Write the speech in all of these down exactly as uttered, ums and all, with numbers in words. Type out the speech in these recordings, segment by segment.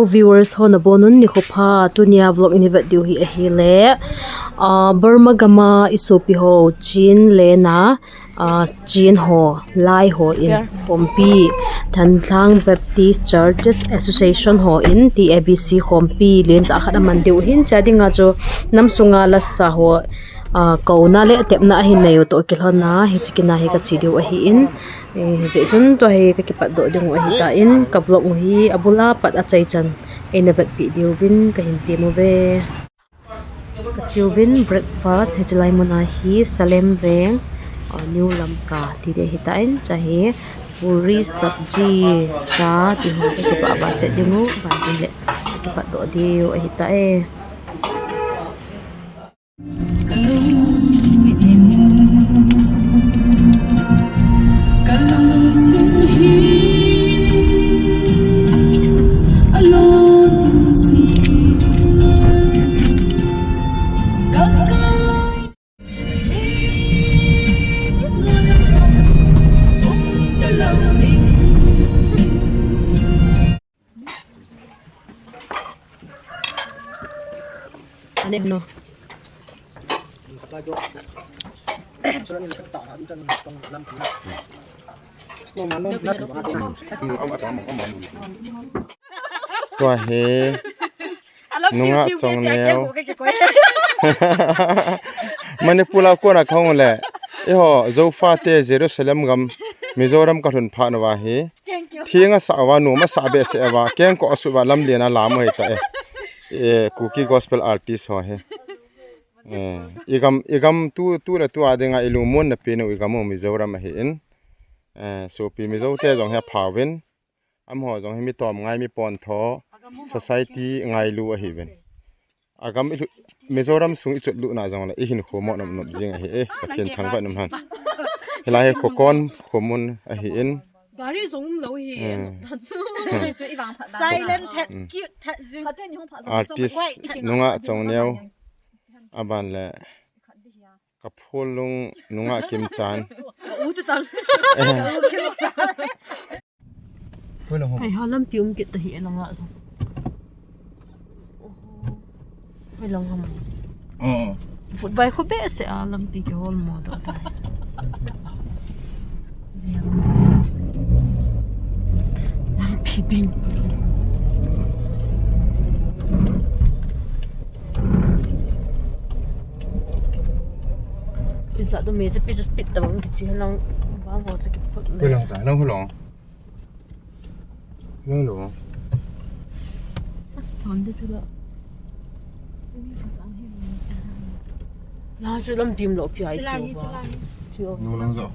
Viewers ho nabonun nikho pha, tunia vlog ini vet diu hi ahile, ah, Burma gama isopi ho Chin lena, ah, Chin ho, Lai ho in khompi, Thanlhang Baptist Churches Association ho in T A B C khompi lentah khat aman diu hin, chua dinga chu nam sunga lasa ho, ah, kouna le tepna ahin neiu toh kilhonna hiche kina hi kache diu ahin, eh, hijeh chun tua hi kakipatdoh diu ahitan, ka vlog u hi abula pat achaichan eina vetpeh diuvin kahin temuve. Kacheuvin breakfast, hiche lai muna hi Salem Veng, uh, New Lamka ti ding ahitan, chua hi puri, sabji, cha ti ho kakipah vah set diu, bantin le kakipatdoh diu ahitai. Ane no. Tua hi nungah chongneo. Manipur a kona kahung le, eiho Zofa te Jerusalem gam, Mizoram kalhun phat uva hi. Thenga sa uva, numa sa behseh uva, kengkoh asuh uva, lamlen a lam u ahitai. Eh, Kuki Gospel Artist ho hi. Eh, igam, igam tu, tu le tu a dinga ilungmonna penu igam u Mizoram ahin. Eh, sopi Mizo te jong hi aphauvin. Amaho jong hi mi tomngai, mi pontho, society ngailu ahiuvin. Agam ilu, Mizoram sung ichotlut na jongle ihinkho mo nop nop jing ahi e, Pathen thangvah in umhen. Hilai hi Khokon khomun ahin. Gari jong umlou hi. Hmm. Silent that, cute that jing. Artist nungah chongneo. Aban le. Kaphul lung nungah kimchan. Hei ha, lampi um kit ta hi e, nungah jong. Hei lang ham. Oh. Foot bike khu behseh a lampi kihol mo doh tai. Lampi bing. Pisa tu me che pi just pit tabang kichi lang bang ho che kiput. Hulong ta, nang hulong. Nang lo. Asan de chula. La chu lampi um lou pi ai chu ba. Chu. Nang lang jo.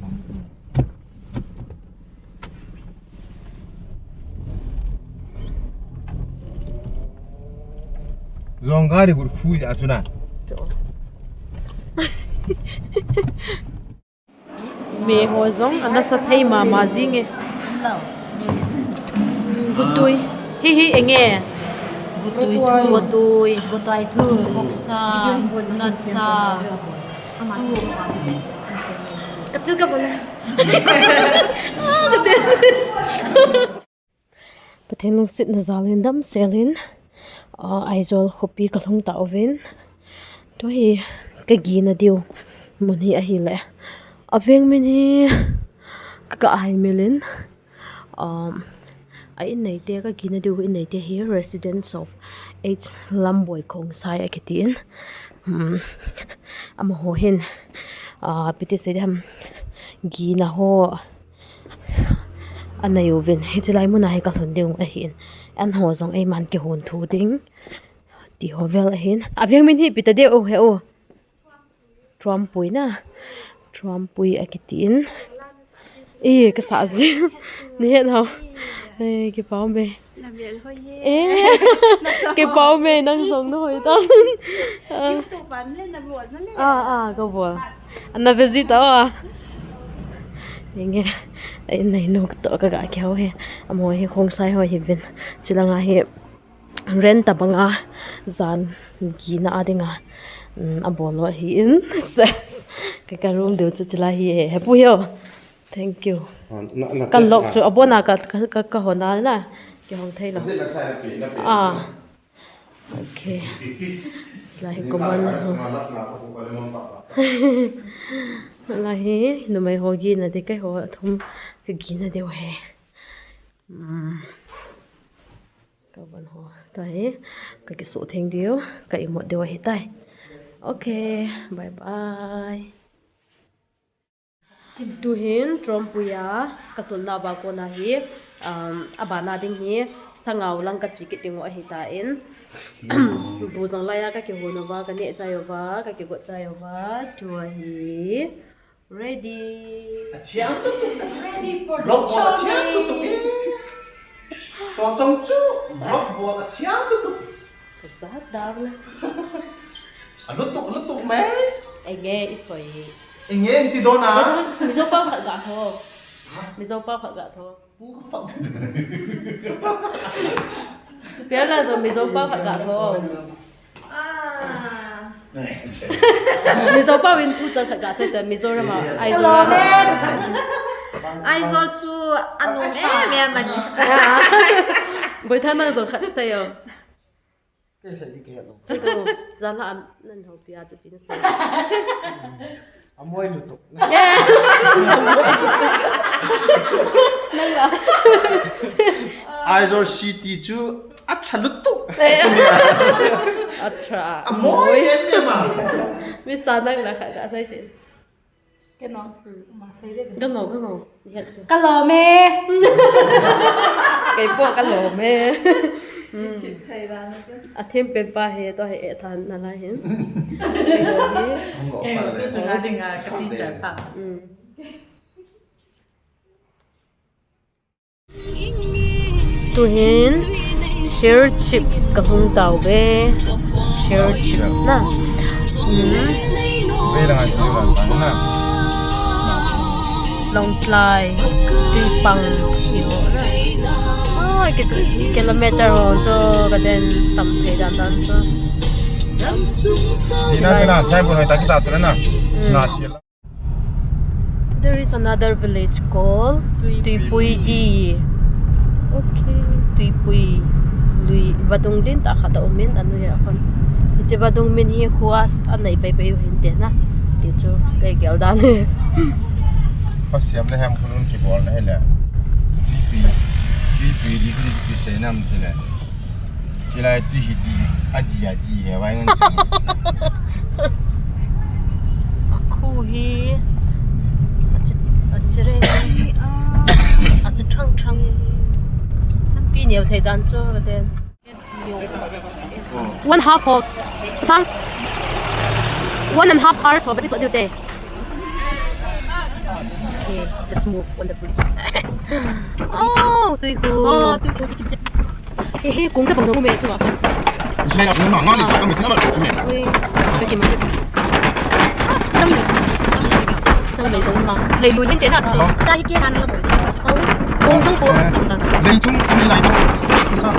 Jong gari gur khu ja chu na. Chu. Me ho jong ana sa thei mama jing e. Gutui. Hi hi enge. Gutui. Gutui. Gutui thu. Boksa. Nasa. Su. Kachil ka bol. Pathen lungsetna jal in damsel in, ah, Aizawl khopi kalhung tauvin. Tua hi kagina diu mun hi ahile. Aveng min hi ka, ka hai mel in. Um, a in neite, kagina diu in neite hi Residents of H Lamboi Khongsai akitin. Um, amaho hin, ah, piti sei diham, gina ho anei uvin, hiche lai muna hi kalhun ding ahin. An ho jong eiman kihon thu ding ti ho vel ahin. Aveng min hi ipi ta diu he u. Trumpui na. Trumpui akitin. Eh, kasa ji. Ni het ho. Eh, kipah me. Eh, kipah me, nang jong na hoi tan. Ah, ah, ka bol. Ana visit a. Inge, ai, nei nuk to ka ga keu he. Amo hi Khongsai ho hi vin. Chilanga hi rent tabanga jan gina a dinga, mm, abol u ahin. Ka, ka room deu chu chila hi he. He pu heo. Thank you. Ah, na, na, ka lock chu abona ka, ka, ka, ka hona na. Hong thei lo. Ah. Okay. Lai hi common ho. Lai hi numei ho gina ding, keiho thum ka gina diu ahi. Hmm. Common ho. Tahi. Ka kisuh theng diu. Ka imut diu ahitai. Okay. Bye bye. Tuhin Trompui a ka lhunna uva kona hi, um, abana ding hi Sangau lang ka che kit diu ahitan, bu jong laiya ka kihon uva, ka neh chai uva, ka kigot chai uva, tua hi ready. Athiam lutuk, athiam. Ready for vlog bol, athiam lutuk e. Cho chong chu, vlog bol, athiam lutuk. Kajat dar le. Alutuk, alutuk mai. Enge i soi. Enge ti dona. Mizo pao khat ga tho. Ha? Mizo pao khat ga tho. Pu ka fak. Pia la zo Mizo pao khat ga tho. Ah. Mizo pao in thu chang khat ga sai ta Mizoram a. Ai zo. Aizawl chu anom em em ani. Boitha nang zo khat sai o. Kei sei di kei lo. Sei to, jan la an, nan ho pia chu pin sei. Amoi lutuk. Nang la. Aizawl City chu acha lutuk. Acha. Amoi em em a. Mister nang la kha ka sei te. Kei no. Hmm. Ma sei de. Ka ngau, ka ngau. Ni het chu. Ka lom e. Kei po ka lom e. Hmm. Chim thei dan chu. A thim pen pa hi to hi e than na lai hin. Kei lo hi. Kei lo tu chu nga ding a ka ti cha pa. Hmm. Tuhin shell chips ka hung tao ve. Shell chips na. Hmm. Ve la shell la tang na. Lawngtlai, Tuipang ti ho na. Ah, ki-, kilometer ho chu ka den tam thei dan dan chu. Tina kina sai bu hoi ta kita tu na. Hmm. Na ti la. There is another village called Tuipui. Tuipui Di. Okay, Tuipui. Lui vadung lin tah khat a um in, anoi a khun. Hiche vadung min hi Huas a nei pai pai u hinte na. Ti chu kei gel dan e. Pasiam le hem khulun kibol na hile. Tuipui, Tuipui Di, Tuipui sei nam ti le. Hilai tui hi di, a di, a di, he, vai ngan chang. A khu hi, a chi, a chi re hi, a, a chi thang thang. Lampi neo thei dan chu, ka te. One half ho, thang. One and half hours ho, but it's not due day. Okay, let's move on the bridge. Oh, Tuikhu. Oh, Tuikhu. He, he, kung ta bang jong um e chunga. Ismail, aku nama ngali, kami nama tu sini. Ui, kaki ma. Tam ni. Tam ni jong ma. Lei lui hin te na chu. Ta hi ke han la mo. Kung jong ko. Lei chung kami lai chung.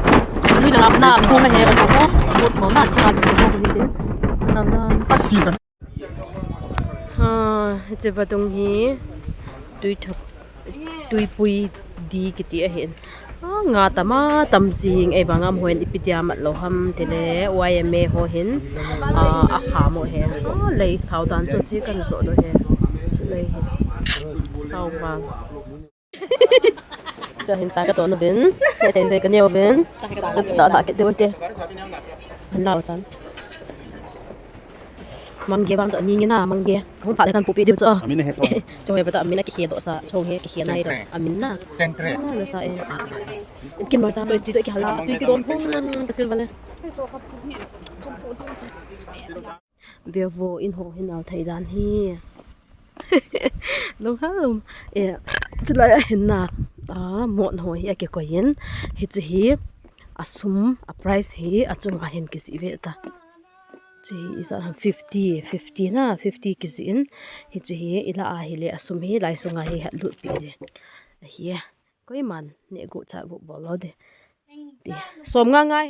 Lui la na kung he ko. Ko mo na cha ko hin te. Na na. Asi ta. Ha, hiche vadung hi Tuithap, Tuipui Di kiti ahin. Ah, nga tam a tam jing, ei vang am hon ipi dia mat lou ham tile, Y M A ho hin, ah, a kha mo he. Ah, lei sao dan chu chi kan jo do he. Chi lei hi. Sao vang. Tua hin cha ka to na bin. Te ten te ka neo bin. Ka ta la ke te te. An lau chan. Mangge bang to ni ni na mangge. Kong pha le kan pu pi dim cho. Amin he to. Cho he bata amin a ki he do sa. Cho he ki he nai do. Amin na. Teng tre. Ah, na sa e. Kin mar cha to ti to ki hala. Tu ki don pung. Ka til bale. Vevo in ho hin al thei dan hi. Lung hal lum. E, chulai a hin na. A, mot ho hi a kikoi in. Hiche hi, a sum, a price hi, a chunga hin kijih ve ta. Chu hi, isa ham fifty, fifty na, fifty kijih in. Hiche hi, i la a hile, a sum hi, lai sunga hi, hat lut pi de. Ahi e. Koiman, neh guh chah guh bol lou de. Ti. Som nga ngai.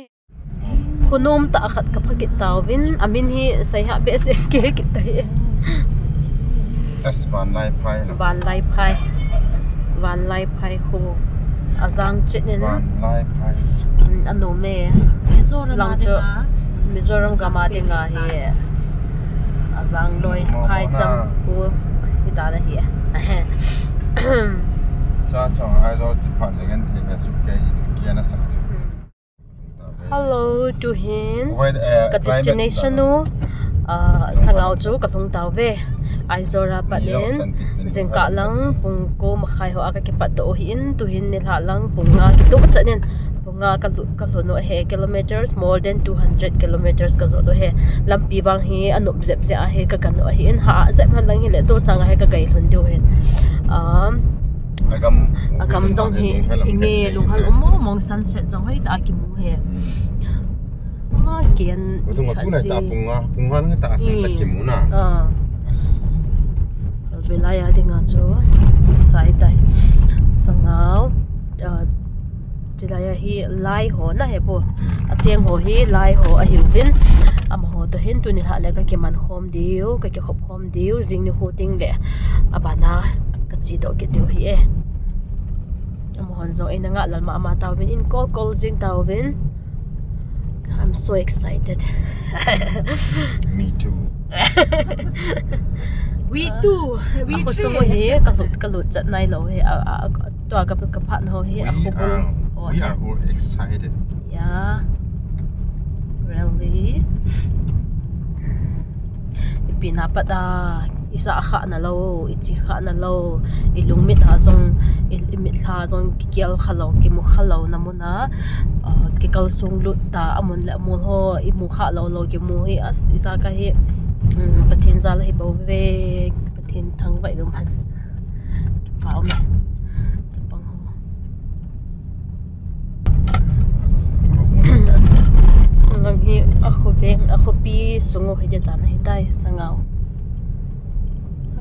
Khunom tah khat ka pha kit tauvin, a min hi seihah behseh kei kit tai. S Vanlaiphai la. Vanlaiphai. Vanlaiphai khu. Ajang chet in. Vanlaiphai. Mm, anom e. Mizoram lang a chu dinga. Mizoram gam a dinga hi. Ajang loi. Mama phai na. Chang pu. Hi ta na hi. Cha chang ai lo chi phat le kan thei he su ke ji kia na sa. Hmm. Hello, tuhin. Wait, eh, ka climate destination na u, ah, Sangau chu ka lhung tauve. Aizawl a pat in, jingkah lang pung ko makhai ho a ka kipat doh u ahin, tuhin nilhah lang pung nga kitung chan in, pung nga ka lu-, ka lhun u ahi, kilometers, more than two hundred kilometers ka jot u ahi. Lampi vang hi anop jep jeh ahi, ka gan u ahin, ha jep man lang hile, tu sang ahi ka gai lhun diu ahin. Um, agam, agam jong hi, inge lunghel um mong mong, sunset jong hoi ta kimu he. Hmm. Ah, kian. Tung a tu nai ta pung nga, pung nga ngai ta sunset kimu na. Ah. Belai a dinga chu. Sai tai. Sangau. Ah, chilai a hi lai ho na he pu. Hmm. Acheng ho hi lai ho ahiuvin. Amaho toh hin tuni lhah le ka kiman khom diu, ka kikhop khom diu, jing nikho teng le. Abana ka che doh kit diu ahi e. Amahon jong eina ngah lal mama tauvin, in kol kol jing tauvin. I'm so excited. Me too. We too. We too. A khosung u hi ka lut, ka lut chat nai lou hi. A, a, a, tua ka, ka phat ho hi a khobul. We are, we are all excited. Yeah. Really? Ipi na pat a, i sah kha na lou, i che kha na lou, i lungmit a jong, i, i mitlha jong kikel kha lou, kimu kha lou na mun a, ah, kikal sung lut ta, amun le amul ho, i mu kha lou lou, kimu hi, as, i sah ka hi, um, Pathen jal ahi bou ve, Pathen thangvah i um hen. Kipa um e. Chapang ho. Lang hi a khoveng, a khopi sung u hi de ta na hi tai, Sangau.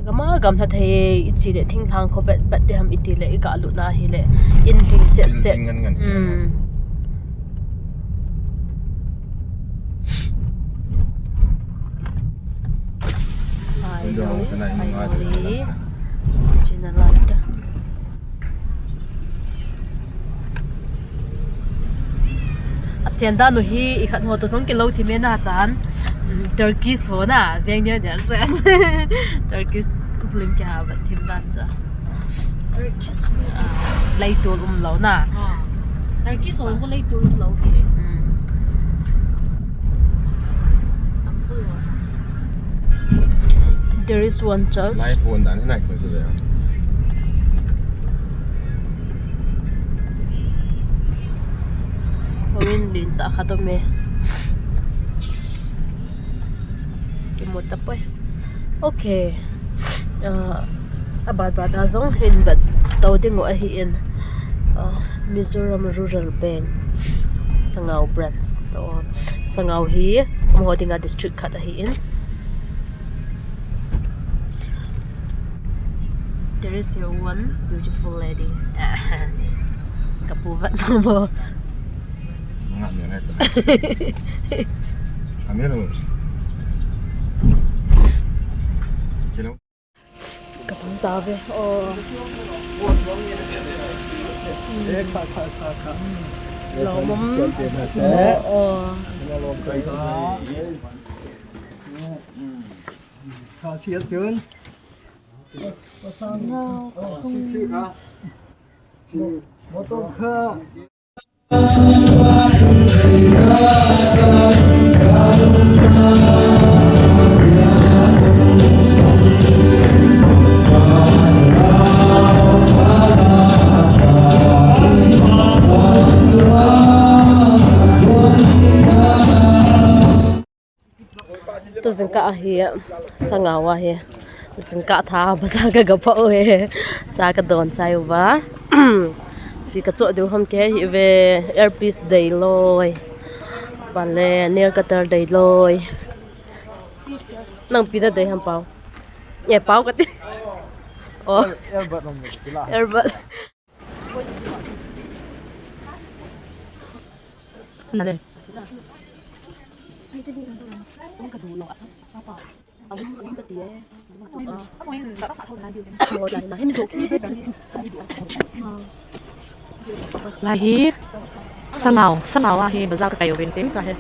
Gam a gam lha thei, i che le thinglhang kho bet bet te ham i ti le i ka lut na hi le. In hli set set. Building ngan ngan. Hmm. Ai, ai, ai. China lai ta. A chen dan u hi i khat ho toh jong kilou thim e na chan. Mm, Turkish ho na, veng nia nia se. Turkish film kiha vat thim dan cha. Turkish film. Ah, leitol um lou na. Ah. Turkish ho ko leitol um lou hi. Mm. There is one church. Lai pon dan hi nai ko se. Houin lin tah khat um e. Kimu tapoi. Okay. Ah, aban ban a jong hin vet tou ding u ahi in. Ah, Mizoram Rural Bank Sangau branch. To Sangau hi amaho dinga district khat ahi in. There is here one beautiful lady. Ka pu vat na mo. Nga mi ngai ta. Ami lo. Kilo. Ka pang ta ve. Oh. Eh, kha, kha, kha, kha. Lo mom. Oh, oh. Kha sia chun. Sangau, oh, kha. Motor kha. Tu jingkah ahi, Sangau ahi. Jingkah tha bazaar ka ga pha u hi. Cha ka don chai uva. Ipi ka choh diu ham ti hi ve, earpiece dei loi. Ban le nail cutter dei loi. Nang ipi na dei ham Pau? Eh, Pau ka ti. Oh. Earbud. Nale. Lai hi Sangau, Sangau a hi bazar ka kai uvin tin ka he.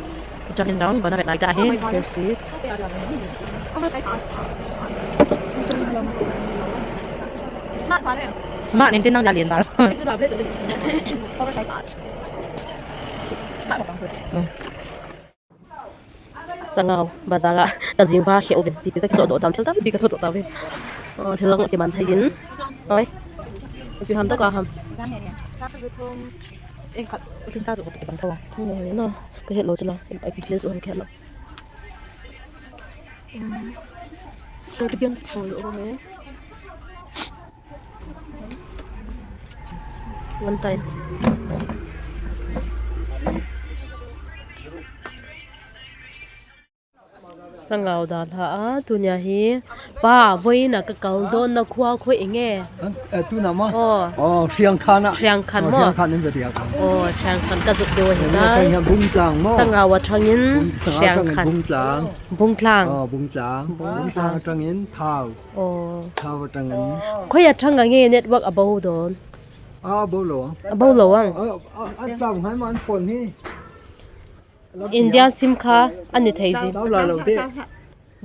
Chang in jong bana vet lai ta hi. Let's see. Smart in tin nang jalian bal. Sangau bazar a ka jing ba khe uvin, pi pi ka kichoh doh tam, thil tampi ka choh doh ta uvin. Oh, thil lang kiman thei in. Oi. Pi ham to ka ham. Eh, khat, kin cha chu ka bang tho. Oh, no. Ka het lo chu la. Ai pi pi chu ka het lo. Ko ti pian so lo me. One time. Sangau dalha a, tunia hi, pa, voina ka kal don na khua khoi inge. Eh, tuna ma? Oh. Oh, Hriang Khan a. Hriang Khan mo? Hriang Khan in ve dia. Oh, Hriang Khan ka zuk deu hi na. Ka ya Bungtlang mo? Sangau a thangin Bung-, Sangau Hriang Khan. Bungtlang. Bungtlang. Oh, Bungtlang. Bungtlang. Bungtlang a thangin Thao. Oh. Thao a thangin. Khoi a thang a nge network a bou don. A bou lo. A bou lo ang. A, a, a tlang hai man phone hi. India sim kha ani thei jin. Bou la lo te.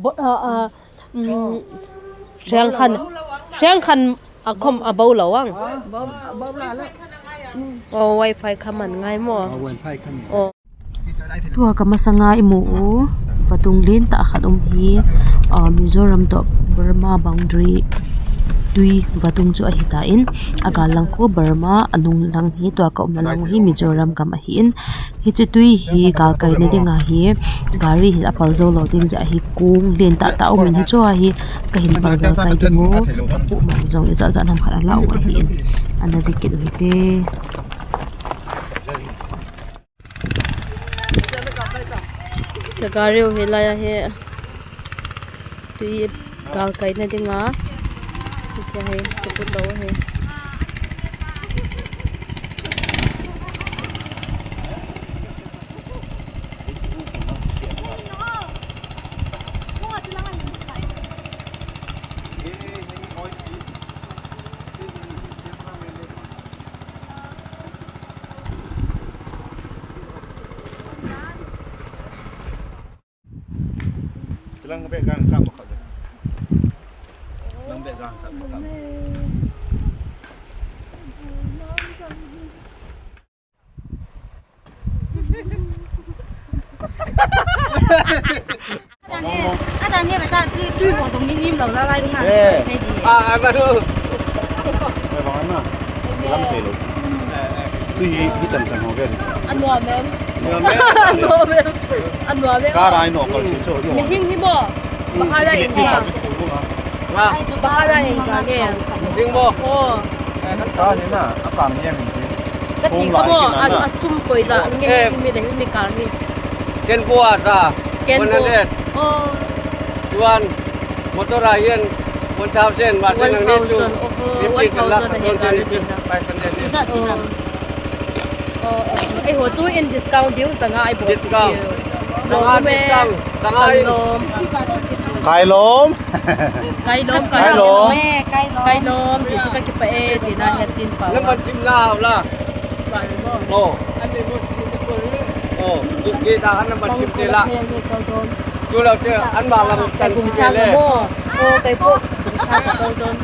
Bo, a, a, um, Hriang Khan, Hriang Khan a khom a bou lo ang. Oh, wifi kha man ngai mo. Oh, wifi kha man. Oh. Tua ka masanga i mu u, vatung lentah khat um hi, ah, Mizoram toh Burma boundary tui vatung chu ahi tan, a gal lang khu Burma, a nung lang hi tua ka umna lang u hi Mizoram gam ahi in, hiche tui hi galkai na dinga hi gari hin a pal jou lou ding jeh ahi, kong lentah tah um in hichu a hi ka hin pal galkai ding u, ka pu man jong ijat jat ham khat a la u ahi in, ana ve kit u hite. Ka gari u hi lai a hi tui galkai na dinga. Hiche hi ka put lou hi. Chilang beh gang kap kap. Chilang beh gang kap kap. Ata ni, ata ni bata tu tu mo tong ni nim lo la lai na. Eh. Ah, ah, baru. Eh, bang na. Lam te lo. Tu hi, hi chan chan ho ke. Anua mem. Anua mem. Anua mem. Ka rai no kal si cho. Mi hing hi mo. Bahara in sa. Bahara in sa ke. Hing mo. Oh. Ka ni na, a pang ni a min. Ka ti kha mo, a, a sum koi ja, nge, eh, mi de, mi kal ni. Ken bua sa, ken bua. One hundred. Oh. Chuan, motor a hian one thousand, mahse nangni chu one thousand, oho, fifty one thousand ka la, a hi ka la, five hundred ni. Is that enough? Oh, oh, oh. Eiho chu in discount diu, zanga i bol diu. Discount. Zanga discount. Zanga i. Kailom. Kailom. Kailom, kailom. Kailom. Kailom, ti chu ka kipah e, tina hi a chin pa. Number sim la, la. Oh. Oh, ki, ki ta kan number sim te la. Chu lo te, an ba lam chan si te le. Oh, kai po. Bungthang ka kal don.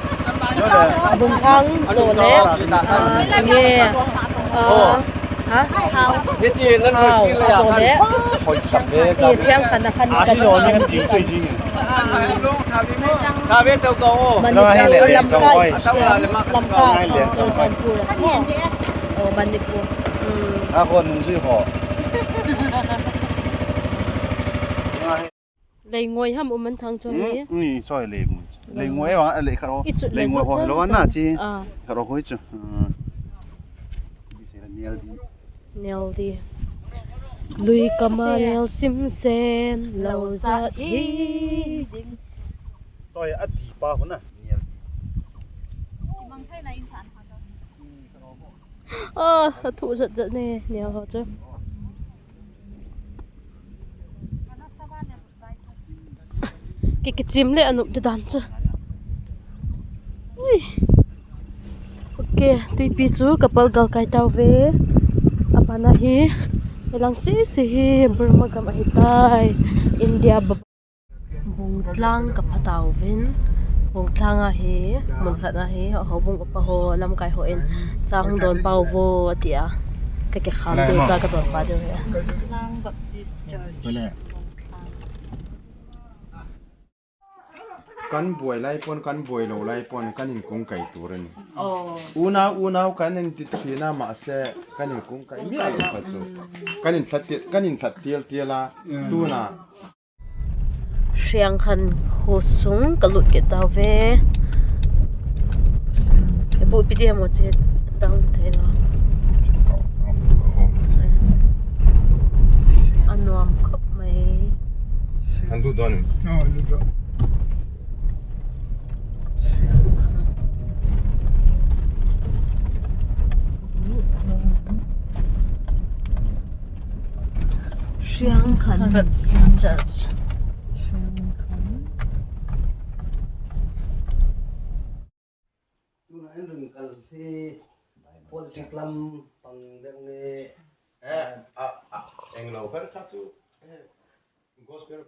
Bungthang zo le. Ah, nge. Ah. Ha? Hiti nan hoi kil ya kan. Hoi sak de. Ti thiang khan a khan. A si lo ni kan ti choi ji. Ka ve tau tau. Manipur lamkai. Lamkai. Churachandpur. Oh, Manipur. Hmm. A ko nung ji ho. Leingoi ham um an thang chon ni. Hmm, ni choi leingoi. Leingoi wa le kharo. Leingoi ho lo na chi. Ah. Kharo ho chu. Hmm. Nel di. Nel di. Lui kama nel sim sen lo za hi. Toi a ti pa ko na. Nel di. Ah, a thu zat zat ne, nel ho chu. Ki, kichim le a nup te dan chu. Ui. Ok, Eh, tuipi chu kapal galkai tauve. Abana hi, hilang sese hi Burma gam ahitai. India ba-, Bungtlang kapha tauvin. Bungtlang a hi, mun khat a hi, houbung upa ho, lamkai hon cha hung donpa uvo tia. Ka, kakham diu cha kadonpa diu ahi. Bungtlang Baptist Church. Bungtlang. Kan buai lai pon, kan buai lou lai pon, kan inkung kai tur ahi. Oh. Unau, unau kan inti thina mah se, kan inkung kai miah lou kha chu. Kan inlhat ti-, kan inlhat tial tial a, tuna. Hriangkhan khosung kalut kit tauve. Ipi ti ham che dang thei lou. Anuam khop mai. Kan lut don. Oh, lut don. Hriangkhan Baptist Church. Tuna in ring kal hi politic lam pang deuh nge. Eh, a, a, englo khat khat chu, eh, gospel.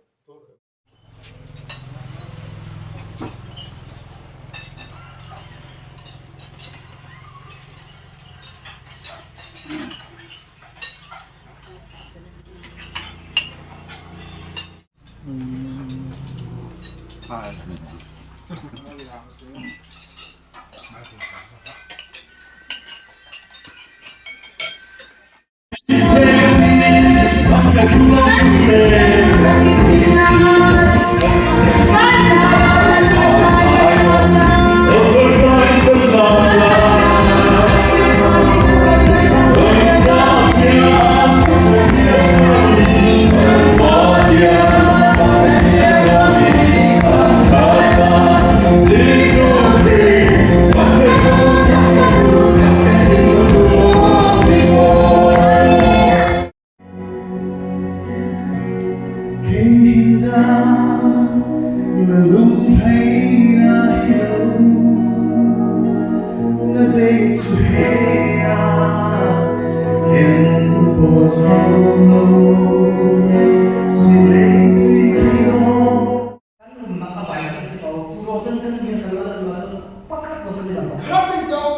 Kan um maka vai kan si kau, tu ro jan kan um kan la la jan pakhat jong kan ni lam. Kami jong,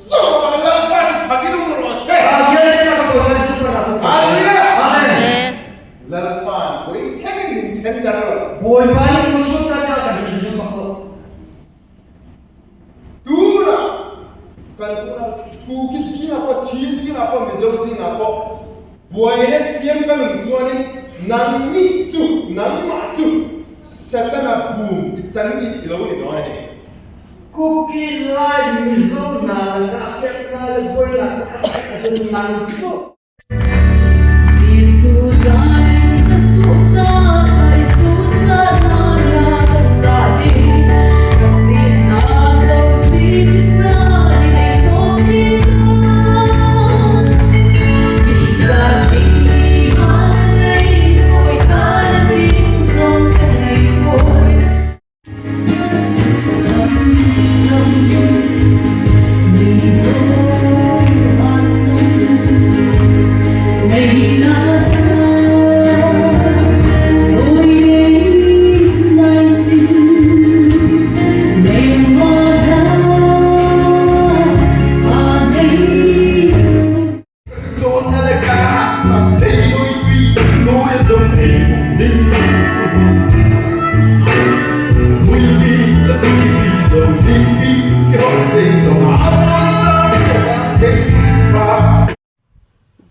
so ba la ba sa ki dum ro se. Hallelujah. Amen. Amen. Lalpa, boi thengin min chen dar ro. Boi ba ni tu so ta ta kan ni jong paklo. Tuna, kan kuna, Kuki jing a po, Chin jing a po, Mizo jing a po. Buaina siam ka nung chuan in, nangni chu, nangmah chu, Satan a bum i chan i, i lo ni dawn a ni. Kuki lai Mizo na la ka pek na le buaina ka pek ka chun nang chu.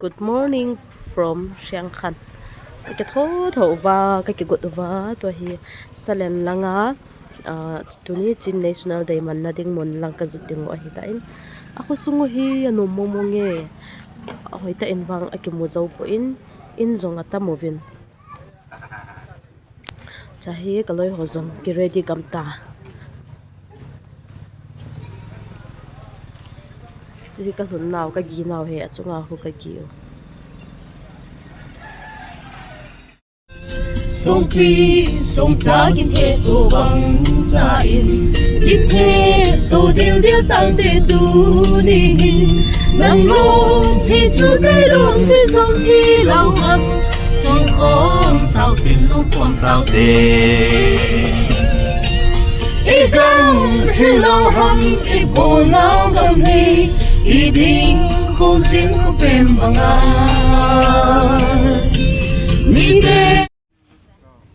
Good morning from Hriangkhan. Ka tho tho uva, ka kigot uva, tua hi Salen langa, ah, tuni Chin National Day manna ding mun lang ka zut ding u ahi ta in. A khosung u hi a nuam mong mong e. A hoi ta in vang a kimu zo poi in, in zong a tam uvin. Cha hi ka loi ho zong ki ready gam ta. Chu hi ka hlun nau, ka gi nau hi a chunga hu ka gi u. Songpi songcha kithe to bang cha in, kithe to dildil tante tuni hin, nang lom hi chu kai lom hi song hi lo ham, chung khom tau tin lung khom tau te. I gam hi lo ham, i bolnau gam hi, i ding khom sin khom pem banga. Mi te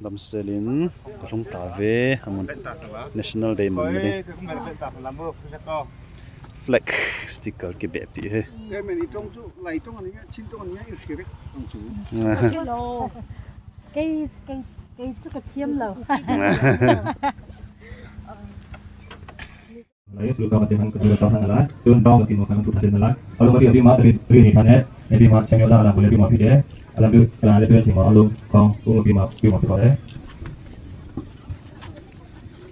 Damsel in kalhung tave, amun National Day mun ni. Flag sticker kibehpi he. Hello. Kei, kei, kei chu ka thiam lo. Lai, lu ka mati han ka jula ta han lai. Tun tau ka ti mo kan tu ta den lai. Alu mati abi ma ri ri ni than e. Abi ma chang yo la la bu le abi ma pi de. Alam du la le tun ti ma alu kong u ma pi ma pi ma pi ko de.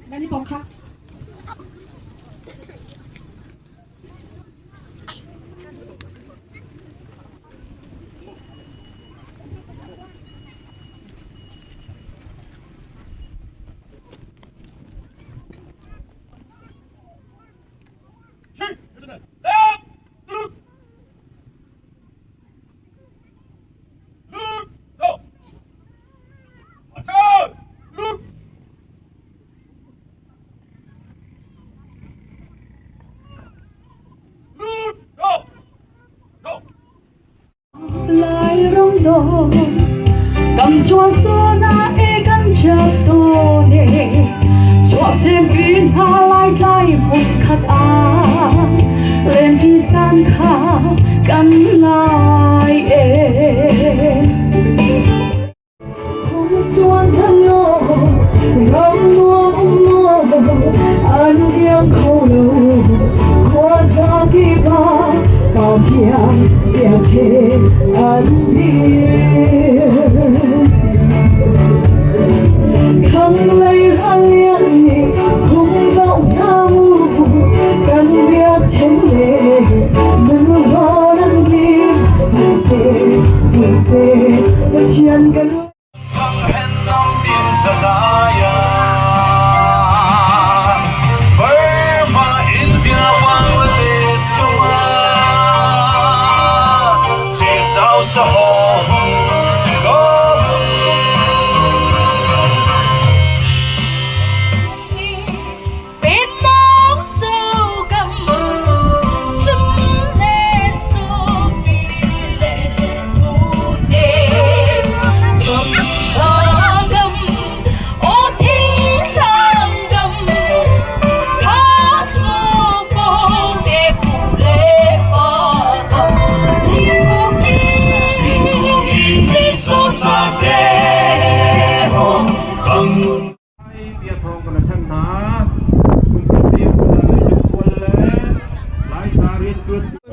Nani pong kha. Lai rong do, kam chua so na e kan chap to ne. Chua sem pi na lai lai mun khat a, len ti chan kha kan lai e. Chuan thang lo, ram nuam um lo, an liam kho lo, khua za kipa, pa thiam, piak the an ding. Khanglei hal lian ni, khum lo thamu, kan biak chen le, mun hon an ding, se, se, Pathian kan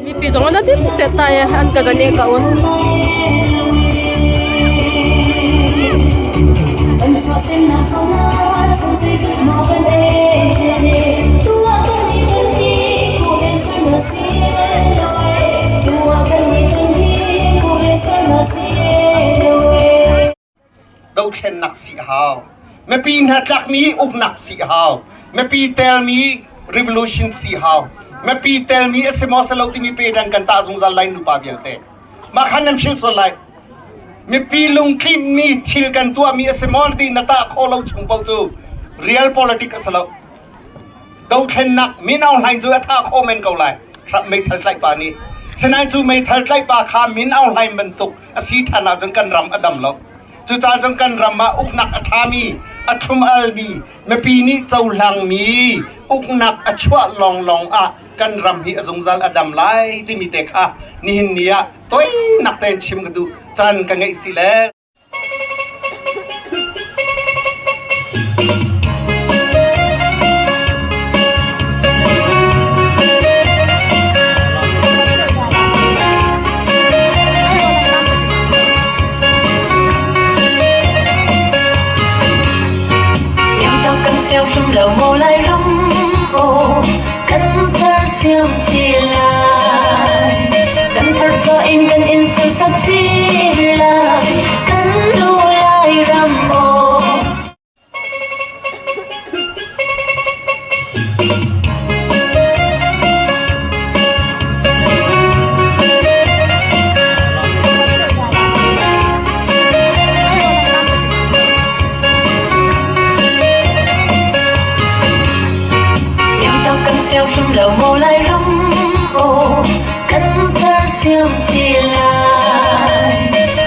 Mipi jong ana dimset tai, an ka ga neh kah un. Dohthlen nak sih hao. Mipi natlak mi uknak sih hao. Mipi tel mi revolution sih hao. Mipi tel mi ase mo ase lou ti mi pe dan kan ta zungzal lai nupa vialte. Makhan nam shil so lai. Mipi lungthin mi thil kan tua mi ase mo ti na ta kho lou chung pau chu. Real politic ase lou. Dohthlen nak, min aung hlain chu a tha kho men ko lai. Hrap meithal tlai pa ni. Sinai chu meithal tlai pa kha min aung hlai man tuk. A si thana jong kan ram a dam lo. Chu cha jong kan ram a uknak a tha mi, a thlum al mi, mipi ni chohlang mi, uknak a chuah long long a kan ram hi a zungzal a dam lai ti mi te kha. Nihin ni a, toi nak ten chim ka du, chan ka ngei si le. Yam tau kan siau sum lo mo lai ram o. Kan thar siam chi lai, kan thar sua in kan in sui sak chi lai, kan lu lai ram o.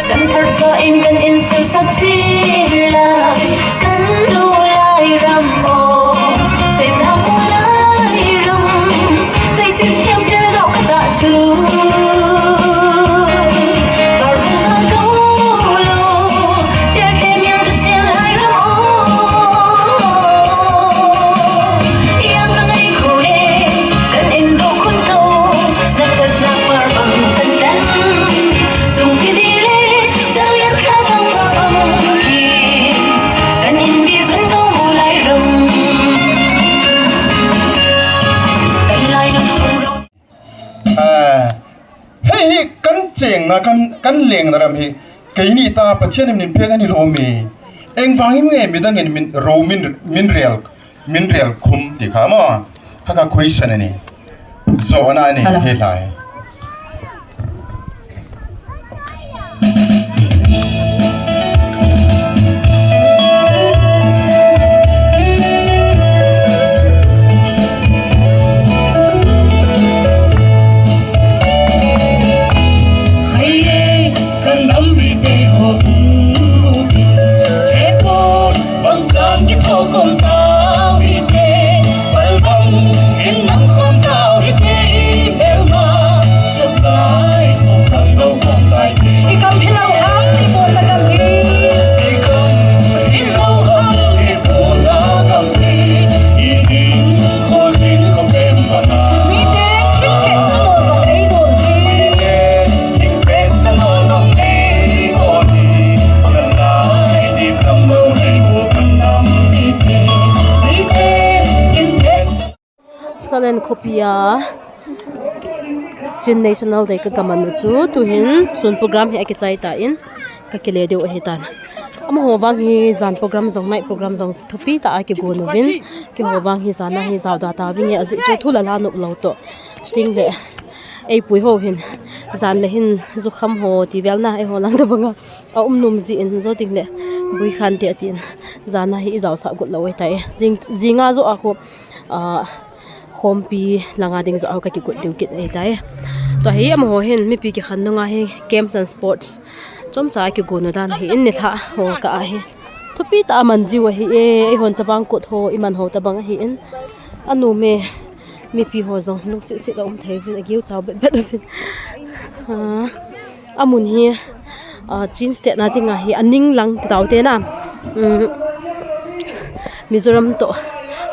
Kan thar suah in kan insung sak chin la, kan lu lai ram o, sena mu lai ram, sai chin thiam thil dok ka ta chu. Kar sung sa ko lo, thil ke miang ta chin lai ram o. Yang ka ngai khu le, kan in dok khun ko, na chat na par bang kan dan. Chung ki di le, zang lian kha tang pa bang ki. Kan in bi zun ko mu lai ram. Kan lai ram kum ro. Ah, hei, hei, kan cheng na, kan, kan leng na ram hi. Keini ta Pathian in min pek ani lo mi. Eng vang in nge midang in min ro min, min rel. Min rel khum ti kha mo. Kha ka question ani. Zo na ani. Hello. He lai. Hai ye, kan lam bi te ho. He po. Bangchan kitho khom tau hite, balbang in nang khom tau hite, i melma supply khom tang lo khom tai te. I kam hilou ham, i pona kam hi. I kam hilou ham, i pona kam hi. I ding kho sin khom tem bana. Mi te kin ke sa mo bang ei don hi. Mi te kin ke sa mo bang ei don hi. Salen khopia Chin National Day ka gaman u chu tuhin sun program hi akichai tan kakile diu ahitan. Amaho vang hi jan program jong, night program jong thupi tah a kigon uvin, keiho vang hi jan a hi jaoda tauvin, ajeh chu thu la la nop lou toh. Chuting le eipui ho hin jan le hin jukham ho ti vel na eiho lang tabang a. A um nom jin, jou ding le bui khan te atin. Jan a hi i jaosah got lou ahitai. Jing, jing a joh a khu, ah, khompi langa ding joh a khu ka kigot diu kit ahitai. Tua hi amaho hin mipi kikhen nunga hi games and sports chomcha kigon u dan ahin, nilhah ho kah a hi thupi tah a man jiu ahi e, eihon chavang kot ho i man ho tabang ahin. Anom e, mipi ho jong lungset set a um thei uvin, ageu chau bet bet uvin. Ah. Amun hi, ah, Chin State na dinga hi, aning lang titaute na. Um, Mizoram toh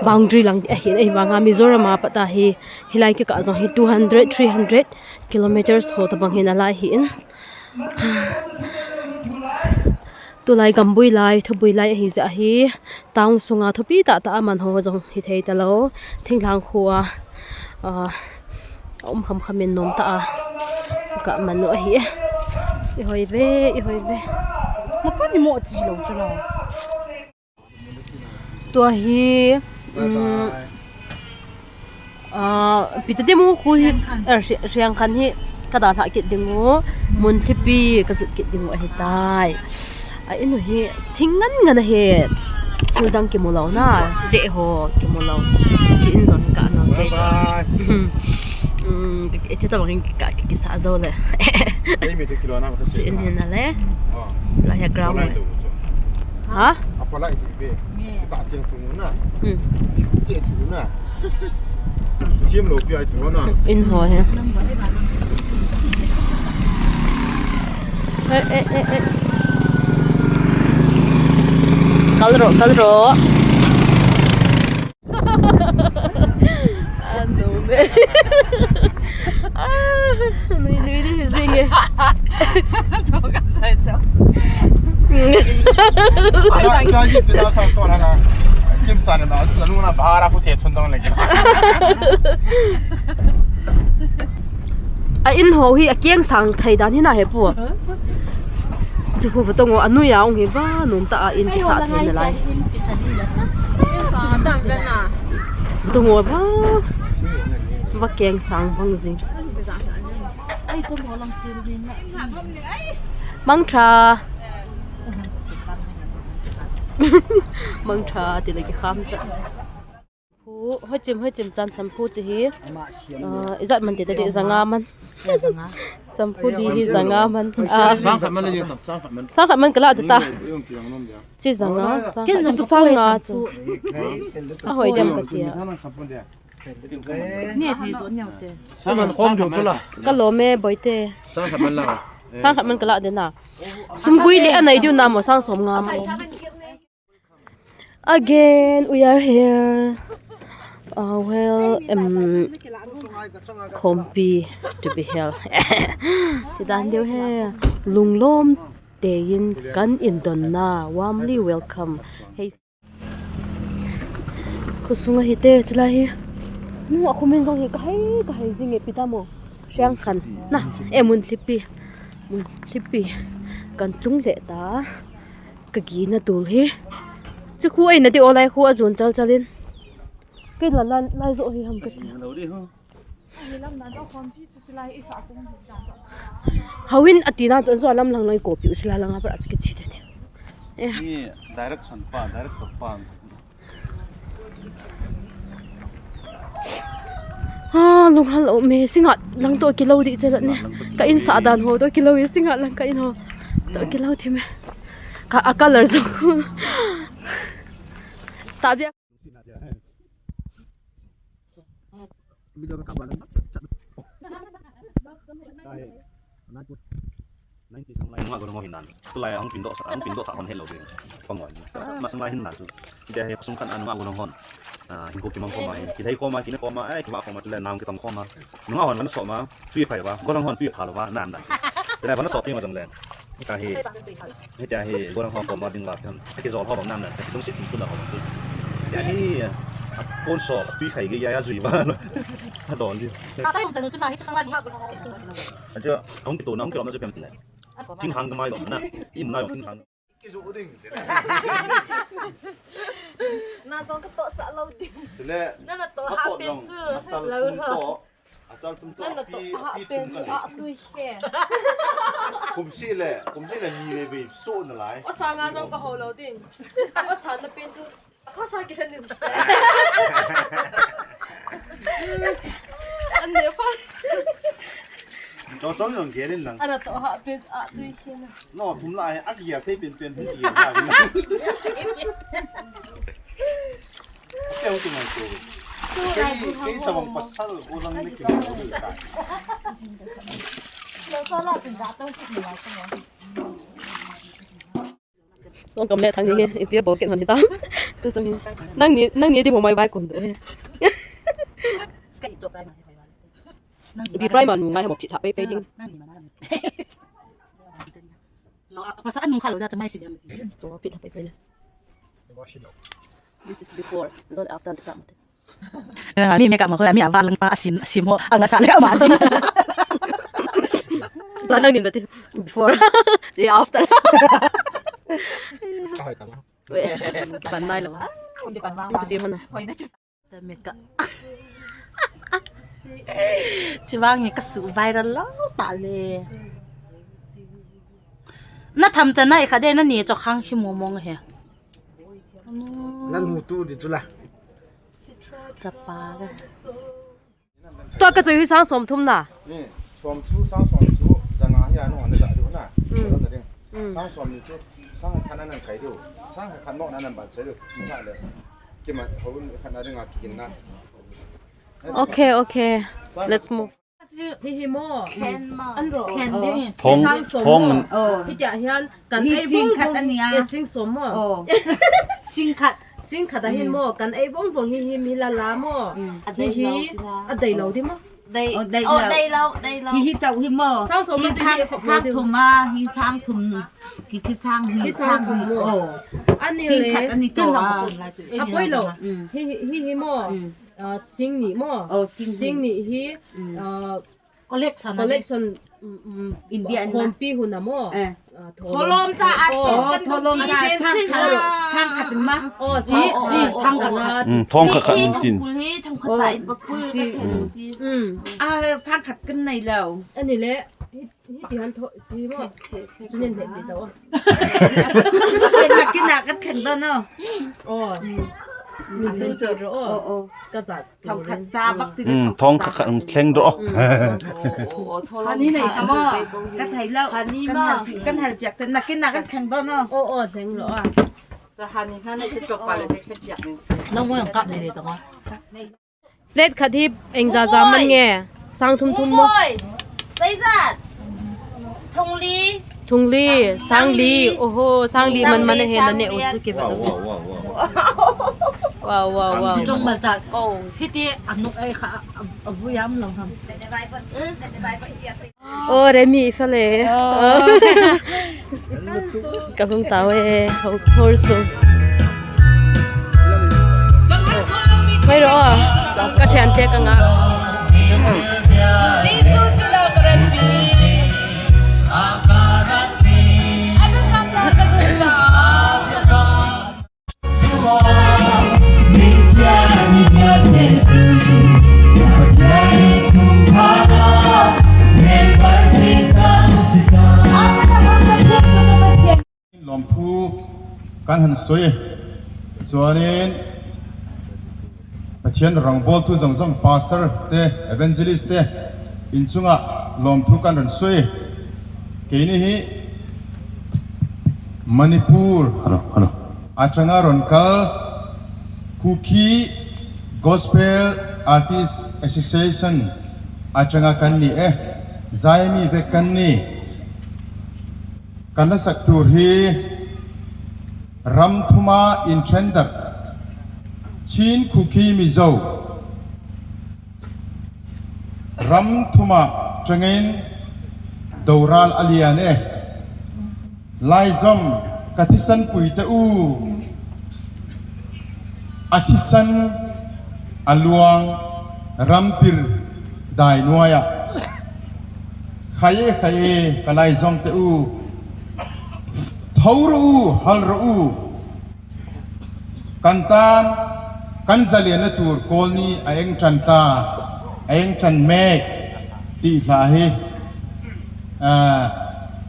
boundary lang ahin, ahivanga Mizoram a pat a hi, hilai kikah jong hi two hundred, three hundred kilometers ho tabang hi nalai ahin. Tulai gambui lai, thubui lai ahi jeh a hi, town sunga thupi tah tah a man ho jong hithei talou. Thinglhang kho a, ah, a um kham kham in nom tah a ka man u ahi e. I hoi ve, i hoi ve. Na pa ni mo chi lou chu la. Tua hi, um, ah, Peter Demo khu hi, eh, Hri-, Hriang Khan hi ka dalhah kit ding u, Mun Thlipi ka jot kit ding u ahitai. A in u hi thing ngan ngan ahi, thil dang kimu lou na, cheh ho kimu lou. Chi in jong hi ka nau te. Bye bye. Um, chi tabang in ka, ka kisa jou le. Chi in hi na le. La hi ground le. Ha? Apa lai ti be. Ta cheng tu na. Hmm. Che tu na. Chim lo pi ai tu na. In ho he. Eh, eh, eh, eh. Kal ro, kal ro. Ah, no, man. Ah, nui, nui, nui, zing e. To ka sai cha. Cha, cha, kim cha, cha, to na na. Kim cha na, na, na, na, bara ku te chun dong le. A in ho hi akeng sang thei dan hi na he pu. Chu khu vatong u anui a ong hi va nom tah a in kisa thei nalai. Vatong u va, va keng sang bang jing. Mangtha. Mangtha ti le kikham cha. Khu Hoichim, hoichim chan shampoo chi hi. Ah, ijat man ti ta di, zanga man. Shampoo di hi zanga man. Ah, sang khat man le jing, sang khat man. Sang khat man kala di ta. Chi zanga, sang khat chu sang nga chu. Ahoi diam kati a. Ni thei jo ni te. Sang khat khom jo chu la. Kalom e Boite. Sang khat man la. Sang khat man kala di na. Sum gui le anai diu na mo sang som nga mo. Again, we are here. Uh, well, um, Khompi to be held. Ti dan deu he, lunglom tein kan indon na, warmly welcome. Hey. Khosung ahi te, chulai hi. Nu, a khomin jong hi kahai, kahai jing e pi ta mo. Siang khan. Na, e mun thlipi. Mun thlipi. Kan tlung le ta. Ka gina tul hi. Chu khu eina ti olai khu a jun chal chal in. Kei la, la, lai zo hi ham ka ti. Hauin a ti na chu, chu lam lang lai kopi u sila lang a para chu kichi te ti. Eh. Ni direction pa, director pa. Ha, lung hal o me, singa lang to kilo di che la ne. Ka in sa dan ho to kilo, singa lang ka in ho. To kilo thi me. Ka a color zo. Ta bia. Video ka kap lang. Ai. Nai put. Nai ti sang lai. Nga ko mo hinan. Tulai hung pin doh sa, hung pin doh sa hon hello be. Pangoi. Masang lai hinan chu. Ida he sung kan anu nga ko hon. Ah, hin ko kimang khoma hin. Kidei khoma, kine khoma, ai, kiva khoma, chule nang kitong khoma. Nunga hon man so ma. Tui phai ba, golang hon tui pha lo ba, nam dan. Tena ba na so pi ma jong le. Ka hi. He ta hi, golang hon ko ma ding ba kan. Ki jol ho bang nam dan. Ki dong sit tin tu la ho bang tu. Ya hi, a kon so tui khai ge ya ya jui ba. Ha don ji. Ka ta yong sa nu chu na hi chang la ni. Ajo, hung ki to na, hung ki lo na chu pem ti le. Tin hang ka mai lo na. Im na yong tin hang. Kizu ding. Na jong ka toh sa lo ding. Chule, na na toh ha pen chu. Lo ho. Achal tum to, nana toh ha pen chu a tui khe. Kumsi le, kumsi le ni le ve so na lai. O sa nga jong ka ho lo ding. O sa na pen chu. Sa sa ki san ni. An ne pa. To chong jong gelin lang. Ana toh ha pen a tui khe na. No, thum lai, a giak thei pen pen hi giak lai. Kei hung kingai ko. Kei, kei tabang pasal ko lang ni kingai ko ta. Nang kam le thang ni, ipi a bol ken han hitam. Tu chang ni. Nang ni, nang ni di mo mai bai kon de. Bi primer nu ngai mo phit tha pei pei jing. Pasal anung kha lo ja chamai si diam. Cho phit tha pei pei le. This is before, not after the makeup. Ah, mi makeup ma ko, mi a valang pa sim, sim ho, anga sa le ma sim. Tanang nin bati before, the after. Ka hoi tang. Weh, pan nai lo. Pan nai. Sim ho na. Te me ka. Chivang e ka su viral lo ta le. Na tham cha nai kha de na ni cho khang khi mo mong he. Nan hu tu di chu la. Chapa ga. To ka choi hi sang som thum na. Ni, som chu, sang som chu, zanga hi anu ana da diu na. Mm. Anu da ding. Mm. Sang som ni chu, sang khat na nan kai diu. Sang khat no na nan ban chai diu. Na le. Kima, hawin khat na ding a kikin na. Okay, okay. Let's move. Hi hi mo. Khen ma. An ro. Khen ding. Thong, sang som thong. Mo. Oh. Hi tia hian kan ei bong bong. Hi sing khat ania. Hi sing som mo. Oh. Sing khat. Sing khat a hin mo, kan ei bong bong hi hi mi la la mo. Mm. Hi hi, a dei lo di mo. Dei, oh, dei lo. Dei lo, dei lo. Hi hi chau hi mo. Sang som hi mo, sang thum a, hi sang thum. Ki, ki sang hi, hi sang thum hi mo. Oh. Ani le. Sing khat ani to a. A poi lo. Mm. Hi, hi, hi hi mo. Mm. Ah, sing ni mo. Oh, sing ni. Sing ni hi, mm, ah, collection, collection, mm, mm, India ni na. Khompi hun a mo. Eh. Ah, tholom cha a, oh, tholom cha, sang khat, sang khat ma. Oh, sang khat. Sang khat. Mm, thong khat khat tin. Thong khat cha in pakul. Mm. Ah, sang khat kan nei lo. Ani le, hi, hi ti han tho, chi mo. Chu nen le pi to. Ken na kin na kat khen do no. Oh. Mm. Min tun ti ro. Oh, oh. Ka zat. Thong khat cha bak ti. Hmm, thong khat khat, um, thleng ro. Hmm. Oh, oh, oh, thong. Hani nei kama. Ka thei lo. Hani kan ma. Hal, kan hal piak te na kin na kan thleng do no. Oh, oh, thleng ro a. Ka hani hani te chok pa le te khat piak ni. Nang mo yang kap nei de tong a. Plate khat hi eng ja ja man nge. Sang thum thum mo. Oi. Seizat. Thongli. Thongli, sangli. Sangli. Oho, sangli man man a he na ne u chu ki va. Wow, wow, wow, wow. Wow, wow, wow. Jong mal cha ko. Hiti anu ai kha a, a, a vu yam long ham. O, Remi, i fel e. Oh. Ka hung tao e, ho, hor sung. Mai ro, ka thian te ka nga. Lawmthu kan han soi. Chuanin Pathian rangbawl tu zong zong, pastor te, evangelist te, in chunga lawmthu kan rawn sawi. Keini hi Manipur, hello, hello, atanga rawn kal Kuki Gospel Artist Association atanga kan ni e, Zaimi vek kan ni. Kan la sak tur hi ram thuma inṭhen dak, Chin, Kuki, Mizo ram thuma ṭangin doral a lian e. Laizom ka thisan pui te u, a thisan a luang rampir dai nuaia. Khai e, khai e, ka laizom te u, tho ro u, hal ro u. Kan tan, kan zalen na tur kawl ni a eng ṭan ta, a eng ṭan mek tih hla hi. Ah,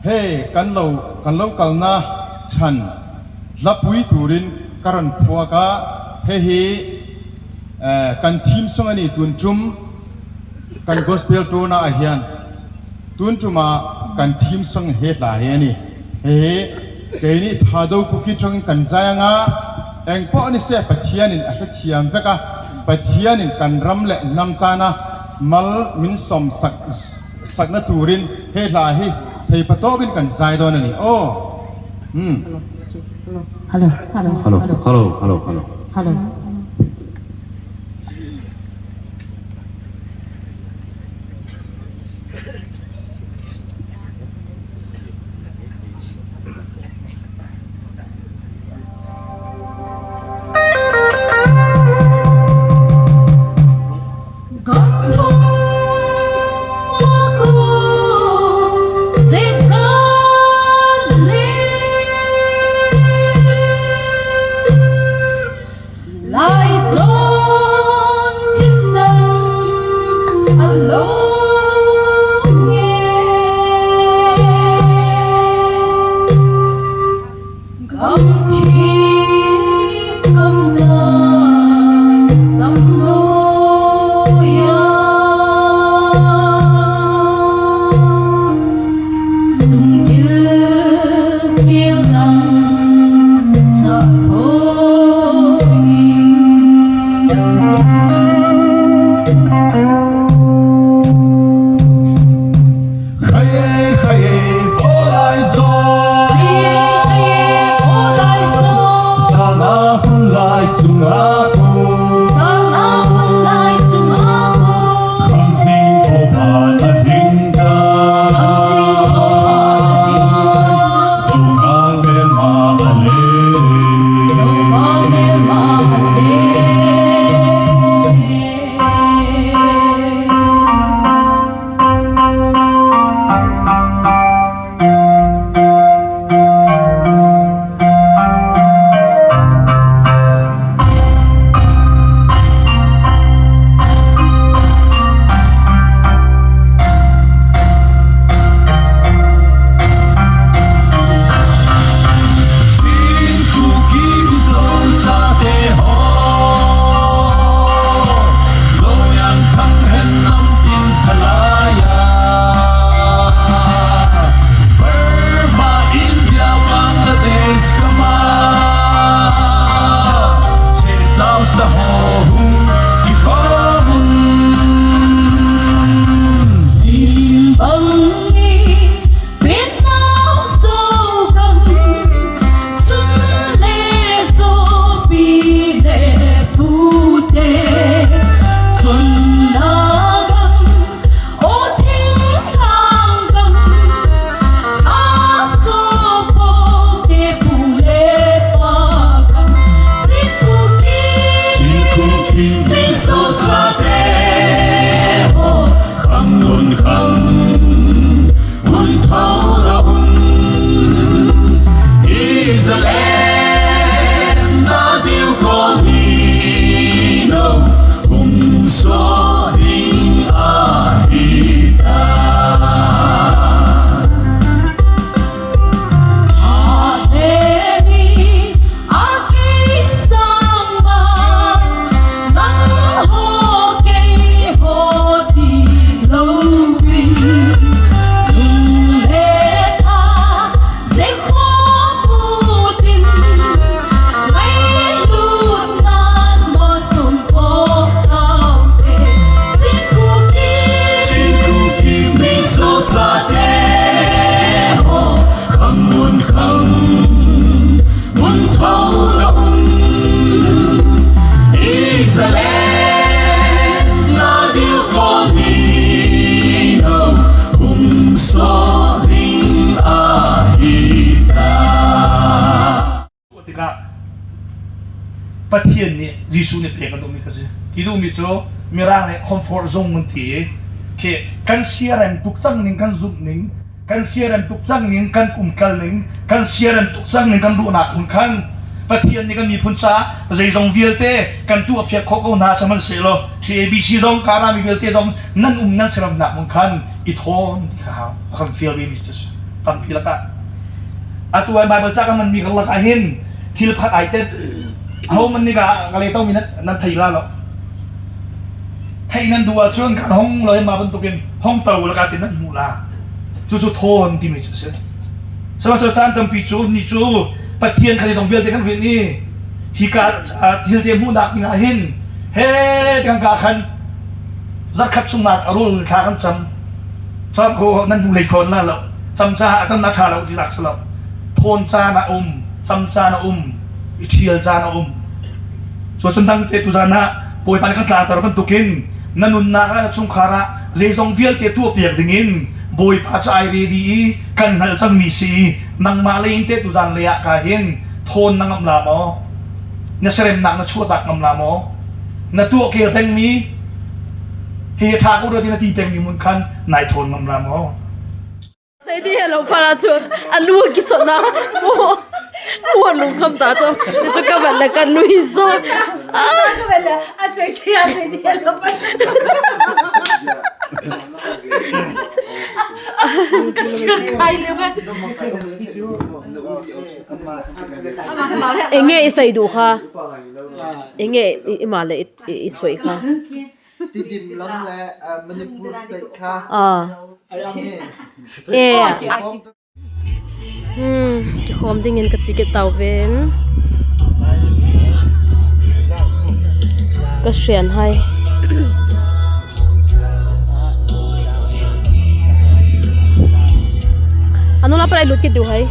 hei, kan lo, kan lo kalna chhan hlapui turin ka rawn phuak a, hei hi, eh, kan theme song a ni tun ṭum, kan gospel ṭawna a hian tun ṭuma kan theme song he hla hi a ni. Hei hi, keini Thadou Kuki ṭawngin kan zai anga, engpawh ni se Pathianin a hrethiam vek a, Pathianin kan ram leh hnam tana mal min sawm sak, sakna turin he hla hi thei patawpin kan zai dawn a ni. Aw. Hmm. Hello, hello, hello, hello, hello, hello, hello. Hello. Tika, Pathian ni, Jesu ni pek a dum mi kasi. Ti dum mi chu, mirang le comfort zone mun ti. Ke, kan siarem tuk chang ning, kan zum ning, kan siarem tuk chang ning, kan kumkal ning, kan siarem tuk chang ning, kan duhna khun khan. Pathian ni kan mi phun cha, zei zong vial te, kan tu a phiak kho ko na sa man se lo. Thi A B C zong, ka ra mi vial te zong, nan um nan siarem na mun khan, i thon ti kha ha. A kan fial bi mi chu. Kan pi la ka. A tu ai Bible cha kan man mi kan la ka hin, thil phat ai te. Hau man ni ka, ka le tau mi nan, nan thei la lo. Thei nan duh a chun kan hong loi ma bantukin hong tau la ka tin nan hmu la. Chu chu thon ti mi chu se. Sama chu chan tampi chu ni chu Pathian khat i dong vial te kan rin ni. Hi ka, a, thil te hmu nak ni nga hin. He, te kan ka khan. Zat khat chung nak a rul tha kan cham. Cham ko nan hmu lei phon la lo. Cham cha, a cham na tha lo ti lak sa lo. Thon cha na um, cham cha na um. I thial cha na um. Chu chun dang te tu zan a, Bawipa ni kan tla tar bantukin, na nunna ka chung khara, zei zong vial te tu a piak dingin, Bawipa cha ai ready i, kan hal chang mi si i, nangma lei in te tu zan lei a ka hin, thon na ngam la maw? Na serem nak na chuatak ngam la maw? Na tu a kel beng mi, he tha ko ra ti na ti beng mi mun khan, nai thon ngam la maw? Sei di hello para chu, a lu kisot na. Mo, mo lung kham ta chu. Ni chu ka vat le ka lui sa. Ah. Ka vat le, a sei sei a sei di hello para. Chu kai le ba. Enge i sei du kha. Enge i, i ma le i, i, i soi kha. Tidim lam le, ah, Manipur state kha. Ah. Ni. Eh. Hmm, khom dingin ka chi kit tau ven. Ka sian hai. Anu la prai lut kit diu hai.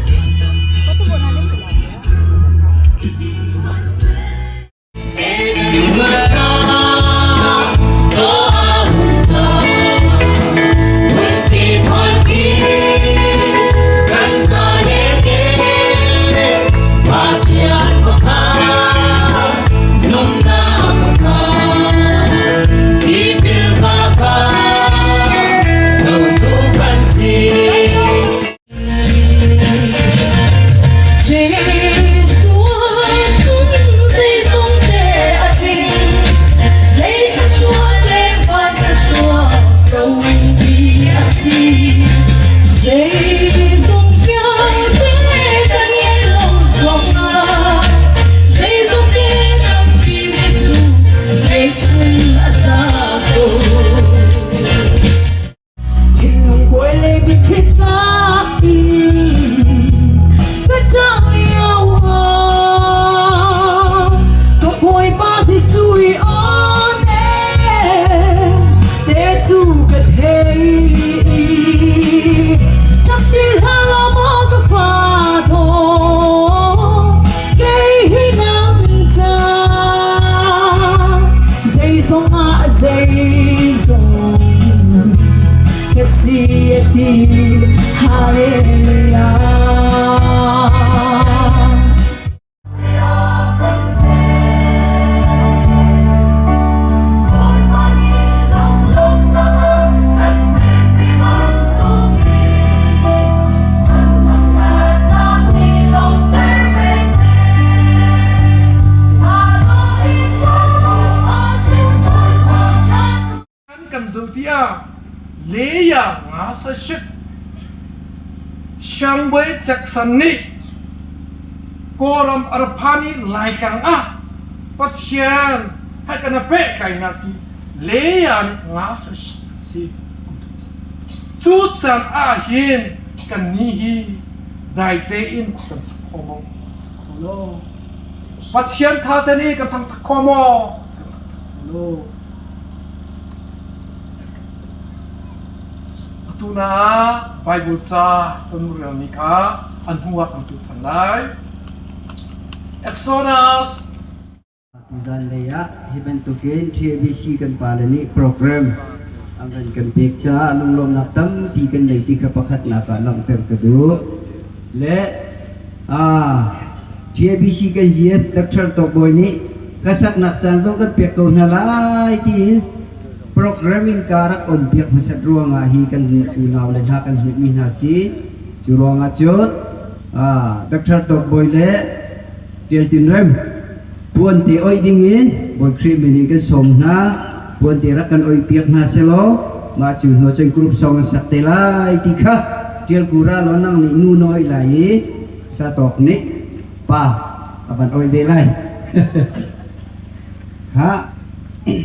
Leia ngasa sit. Shangboi Jackson ni Koram Arphani laitlang a Pathian hai kana peh kaina hi Leia ni ngasa sit si. Chuchan ahin kani hi daite in kutan sakhomo sakho lo. Pathian thate ni kan thang thakhomo kan thang thakho lo. Atuna Bible cha kan murel ni kha an hua kan tu than lai. Exodus. Tuzan leia, hiben tukin T A B C kan pale ni program. Ang kan kan pek cha, anung lom nak tampi kan nei ti kha pakhat na ka lang ter ka du. Le, ah, T A B C kan ziat, Doctor Tokboi ni, kasak nak chan zong kan pek ko na lai ti. Program in karak on piak masat ruang ahi kan unau le na kan mi na si. Chu ruang a chut, ah, Doctor Tokboi le, Tial Tin Rem. Puante oi dingin, Boikri minin kan som na, puante rak kan oi piak na selo, ma chu no chen group song sak te lai ti kha, Tial Kura lo nang ni nu noi lai, sa tok ni, pa, aban oi de lai. Ha? I,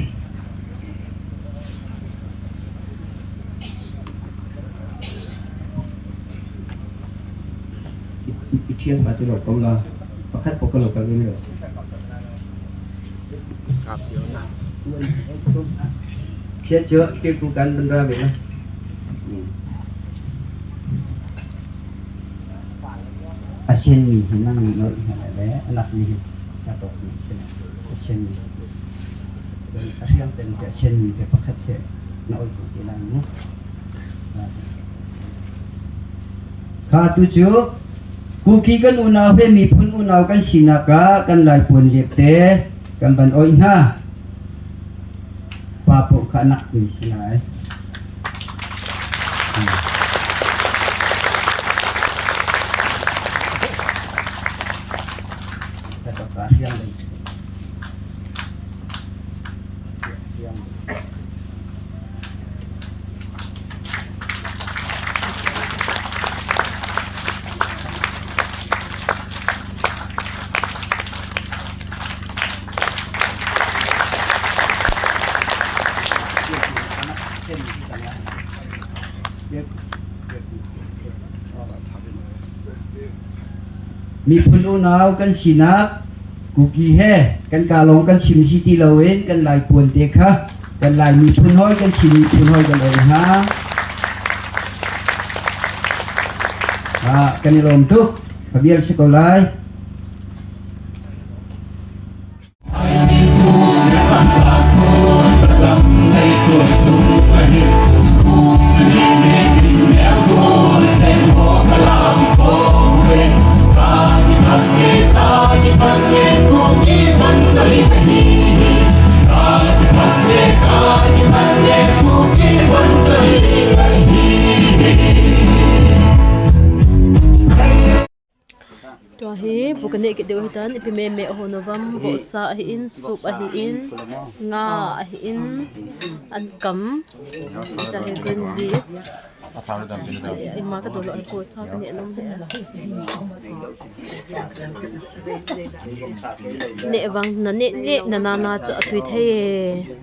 i, i thiang pa chu lo kong la. Pakhat po ka lo ka gin lo. Kap yo na. Sia chu, ti ku kan ban ra ve na. Hmm. A sen ni hi nang ni lo i ha le, a nak ni hi. Sa tok ni sen. A sen ni. A riang ten ke sen ni ke pakhat ke. Na oi ku ti lang ni. Kha tu chu, Kuki kan unau he miphun unau kan sina ka, kan lai puan liep te, kan ban oi na. Pa po kha nak ni si lai. Sa ka ka riang le. Miphun unau kan sinak, Kuki he, kan kalong kan sim si ti lo in, kan lai puan te kha, kan lai miphun hoi, kan sim miphun hoi kan oi ha. Ha, kan i lom tu, ka bial si ko lai. Tua hi, bu ka neh kit diu ahi tan, ipi meme a hon uvam, vohsa ahi in, soup ahi in, nga ahi in, an kam, cha hi kun di. Ima ka dolo an ko sa ka neh nom he. Neh vang na neh, neh na na na chu a thui thei e.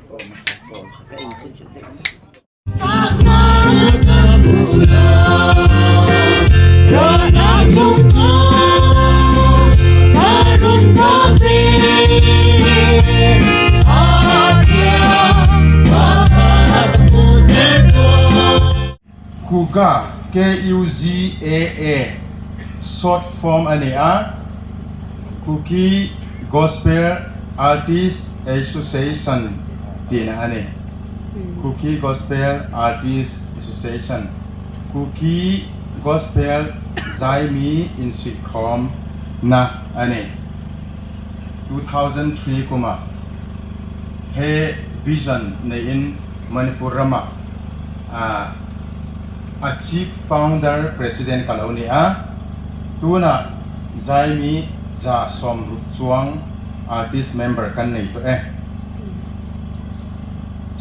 Kuga, K U G A A, short form ani a, Kuki Gospel Artist Association tina ani. Hmm. Kuki Gospel Artist Association. Kuki Gospel Zaimi Insuikhomna ani. Two thousand three kuma he vision nei in Manipur rama, a, a Chief Founder President ka lo ni a, tuna Zaimi ja som ruk chuang artist member kan nei tu e.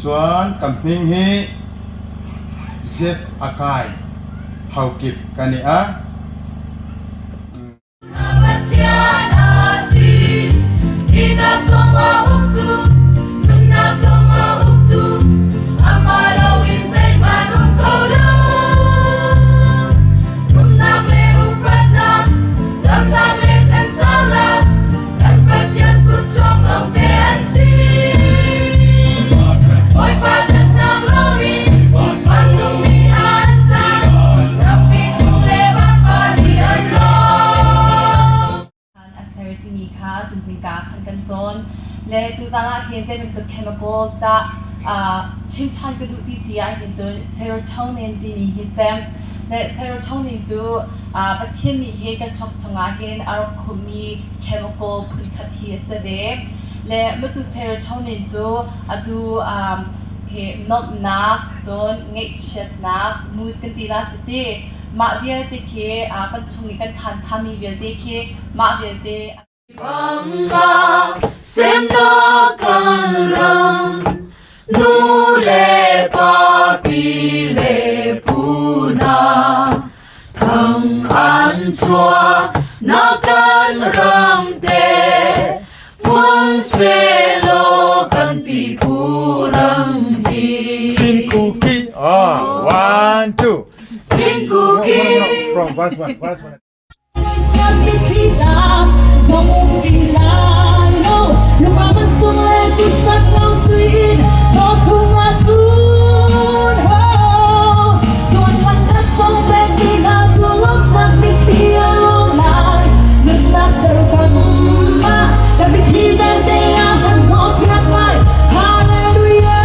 Chuan ka hming hi Joseph Akai Haokip kani a. A Sarah timi kha, tujingkah khan kan chon. Le tujana hin Zebin to chemical ta, ah, chim chan ka duh ti si a hin chu serotonin timi hi sem. Le serotonin chu, ah, Pathian mi hi kan thok chunga hin a rop khum mi chemical phun khat hi a se ve. Le ma chu serotonin chu atu, um, he nopna, chun ngaichatna, mood kan ti la chu ti. Mah vialte khi, ah, kan chung ni kan khan sami vialte khi, mah vialte. Banga semna kan ram, nu le pa pi le pu na, thang an chua na kan ram te, mun se lo kan pi pu ram hi. Chin Kuki. Ah, one, two. Chin Kuki. No, no, no, no. From verse one, verse one. Hallelujah.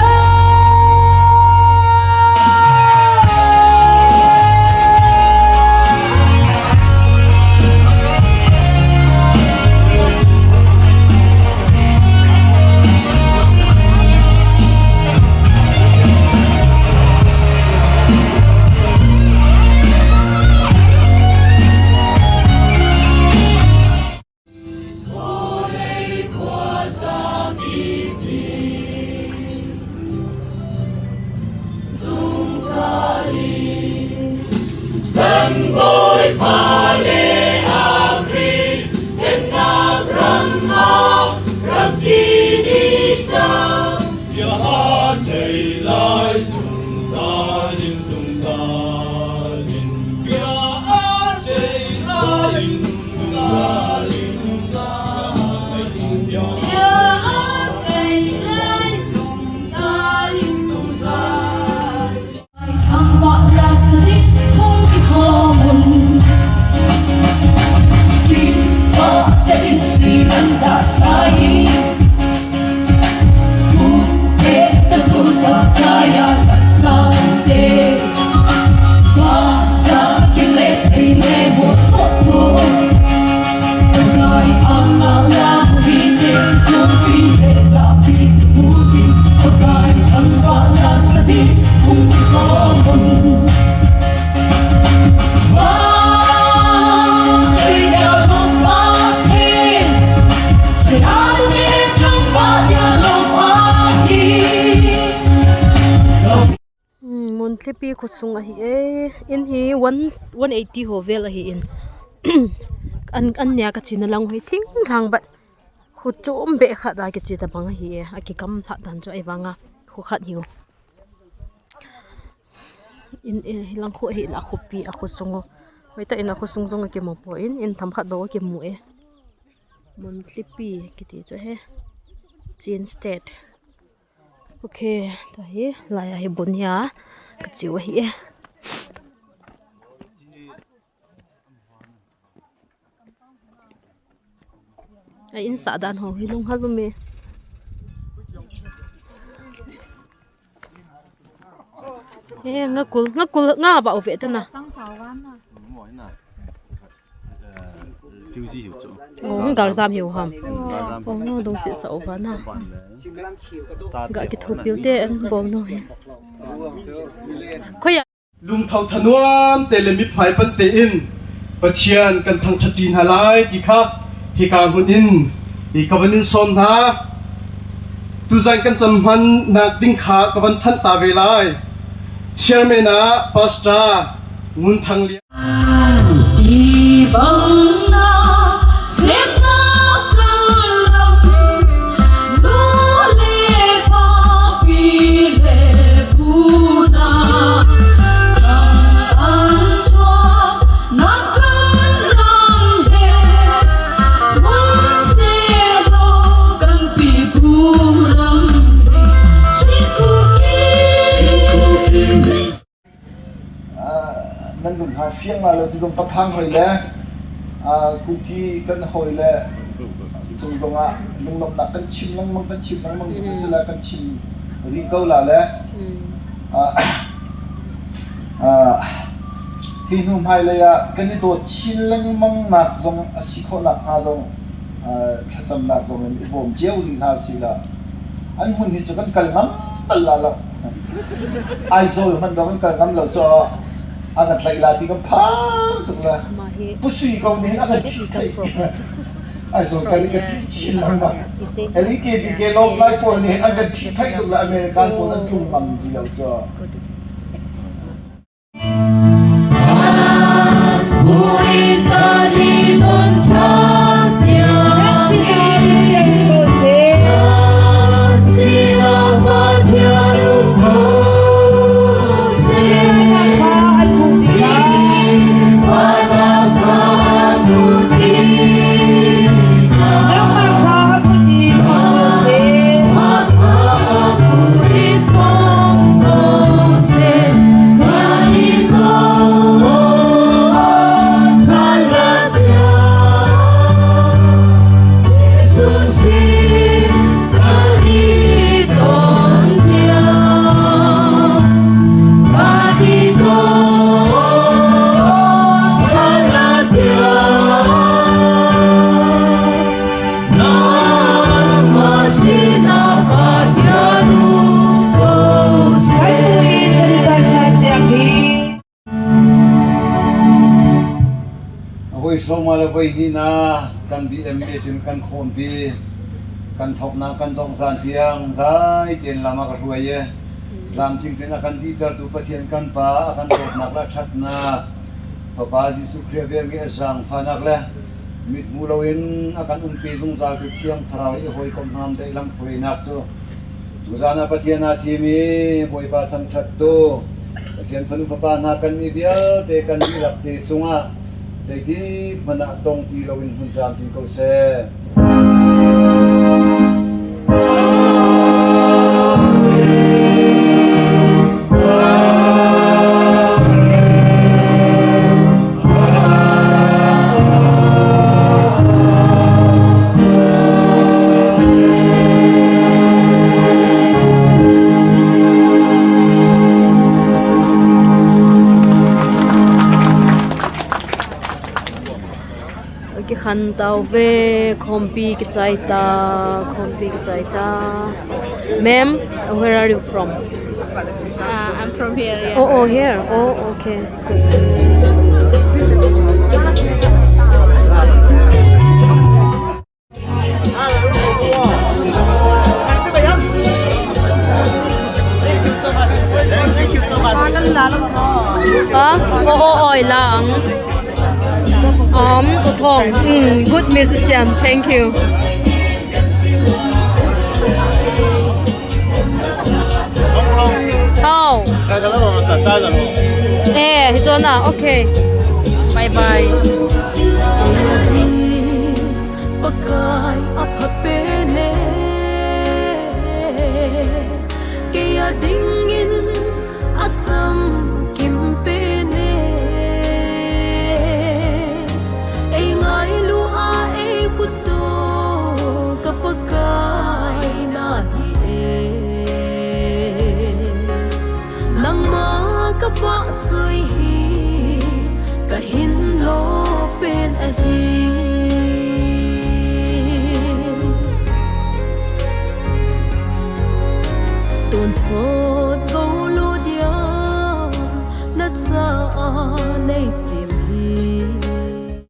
Hmm, Muntlipi khosung ahi e. In hi one, one eighty ho vel ahi in. An, an nia ka china lang hi thinglhang bat. Kho chom be khat a kichi tabang ahi e. A kikam lhah dan chu ahivanga kho khat hi u. In, in hilang kho hi in a khopi a khosung u. Hoitah in a khosung jong akimu poi in, in themkhat bou akimu e. Muntlipi kiti chu ahi. Chin State. Ok, tahi, laiya hi bun hia, kachiu ahi e. A in sah dan ho hi lunghel um e. E, ngakul, ngakul, nga ba u ve ta na. Oh, hung galjam hiu ham. Oh, no, dong si sa u va na. Ga kithopiu te an bol no hi. Khoya. Lungthou thanuam te le miphai pan te in Pathian kan thangtha tin halai ti kha hi ka mun in i ka van in som na. Tujan kan cham man nak ding kha ka van than ta ve lai. Chairman a Pastor Ngunthang Lian. Ibang na sepna kalam, nu le pa, pi le pu na, kan anchua na kan ram de, mun se lo kan pi pu ram hi, chiku ki, chiku ki. Ah, nan lung ha fiang la le, ti dong ka phang hoi le, ah, Kuki kan hoi le, chung dong a, lunglom na kan chim lang mang, kan chim lang mang, mm, sila kan chim ri ko la le. Mm. Ah, ah, hi nu mai le ya, kan ni to chin lang mang nak zong, a si kho nak ha zong, ah, thacham nak zong, i bom chiau li na sila. An hun hi chu kan kal ngam pal la lo. Aizawl man dong kan kal ngam lo chu. A kan tlai la ti kan phang tuk la. Ama hi Pusui ko ni a kan thi thai. Aizawl ka ni ka thi chin lang ba. Eli ke bi ke long lai ko ni a kan thi thai tuk la American ko kan kum ngam di lo chu. Ahoi soma le hoi nina, kan B M A tin kan khompi, kan thopna, kan dongzan tiang, dai tin lama ka hruai e. Tlam ting tin a kan dihter tu Pathian kan Pa, a kan thopna le thatna, Fapa Jesu Khrist vel nge a zangfahna le, mit mu loin a kan umpi zungzal tu thiang tharau i hoi kom nam dei lam hoi nak tu. Tuzana Pathian a thimi, Bawipa thangthat tu. Pathian fanu fapa na kan ni vialte kan ni lak te chunga. Seiti mana dong ti loin hun jam chin ko se. Okay, khan tau ve, khompi kichai ta, khompi kichai ta. Ma'am, where are you from? Uh, I'm from here, yeah. Oh, oh, here. Oh, okay. Thank you so much. Thank you so much. Ha? Oo, oo, lang. Um, Uthong. Mm, good musician. Thank you. How? Eh, hi chona. Okay. Bye bye. Pakai a pha pen e, kei a dingin a cham kim pen e, ei ngailu a ei khuto ka Pakai na hi e. Nangma ka vahchoi hi ka hin lo pen ahi. Tonsot ko lo dia na cha a nei sim